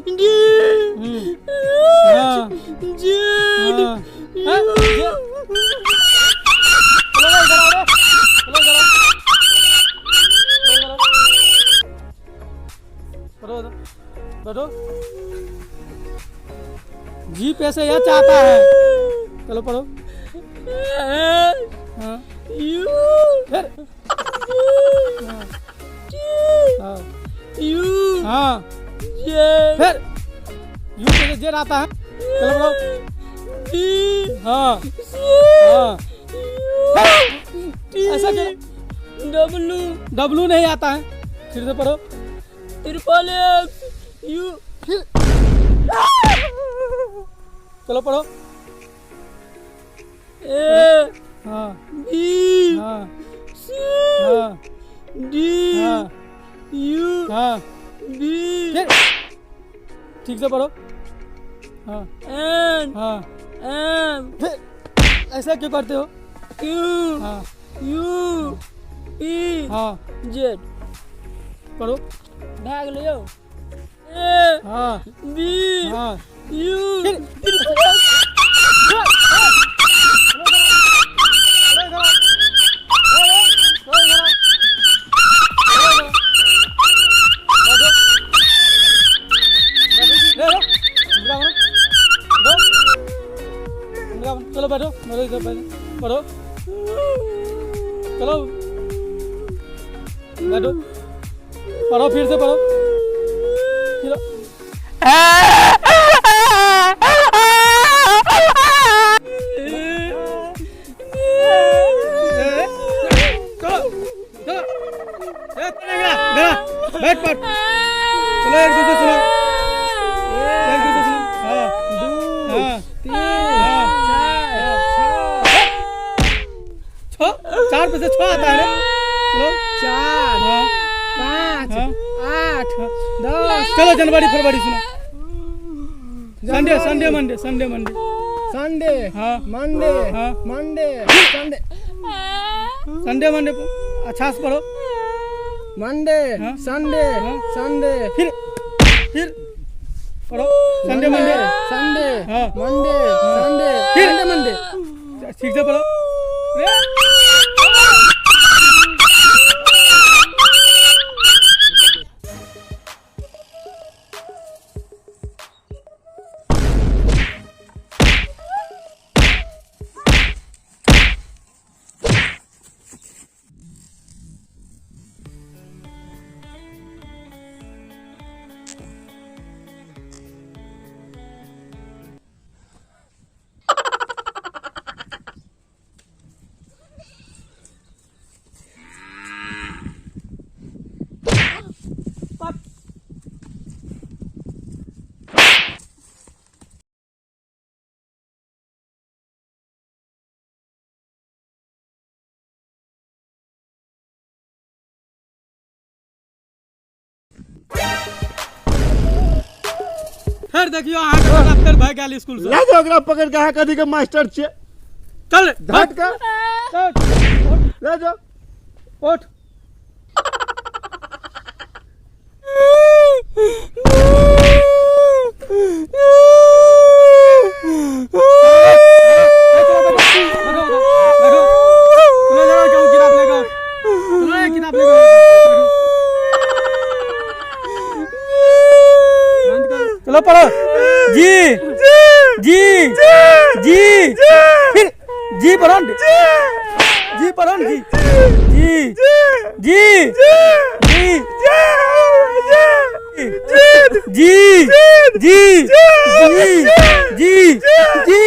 D हाँ। Z हाँ। हाँ, जे- चलो भाई, इधर आओ रे। चलो इधर आओ। चलो इधर आओ। चलो इधर। बैठो। जी पे से यच आता है। चलो पढ़ो। एस हाँ। You फिर। हाँ। हाँ। You हाँ। जेड फिर you पे से जेड आता है। चलो पढ़ो। बी हाँ। सी हाँ। टी ऐसा क्यों? डब्लू डब्लू नहीं आता है। फिर से पढ़ो। ट्रिपल एक्स यू फिर चलो पढ़ो। ए हाँ। बी हाँ। सी हाँ। डी हाँ। You हाँ। बी फिर ठीक से पढ़ो। हाँ। एन हाँ। एम फिर ऐसा क्यों करते हो? क्यू हाँ। यू पी हाँ। जेड पढ़ो। भाग लियो। ए हाँ। बी हाँ। You फिर चलो बैठो, बैठो इधर बैठो, पढ़ो, चलो बैठो, पढ़ो, फिर से पढ़ो, फिर। चलो चलो, ए, इधर आ, बैठ पर। चलो एक दूसरे सुनो, एक दूसरे सुनो। हाँ। हाँ। 3 हाँ। 4 6 छः, 4 पे से 6 आता है रे। चलो। 4 हाँ। 5 हाँ। 8 10। चलो जनवरी फरवरी सुनो। Sunday Sunday Monday, Sunday Monday. Sunday हाँ। मंडे हाँ। Monday Sunday. संडे मंडे अच्छा से पढ़ो। मंडे हाँ। संडे हाँ। संडे। फिर पढ़ो संडे मंडे। संडे हाँ। मंडे संडे फिर। Sunday Monday. ठीक से पढ़ो। फिर देखियो अहाँके बेटा फेर भागि गेल स्कूल से। लए जाओ ओकरा पकड़ के, अहाँ कथी के मास्टर छियै? चल झट के चल, लए जाओ। उठ। बैठो, चलो जरा जाओ, किताब लेकर आओ। चलो ये किताब लेकर आओ। बंद करो। चलो पढ़ो। जी जी जी, फिर जी पढ़ो, जी पढ़ो, जी जी जी जी जी जी जी जी जी।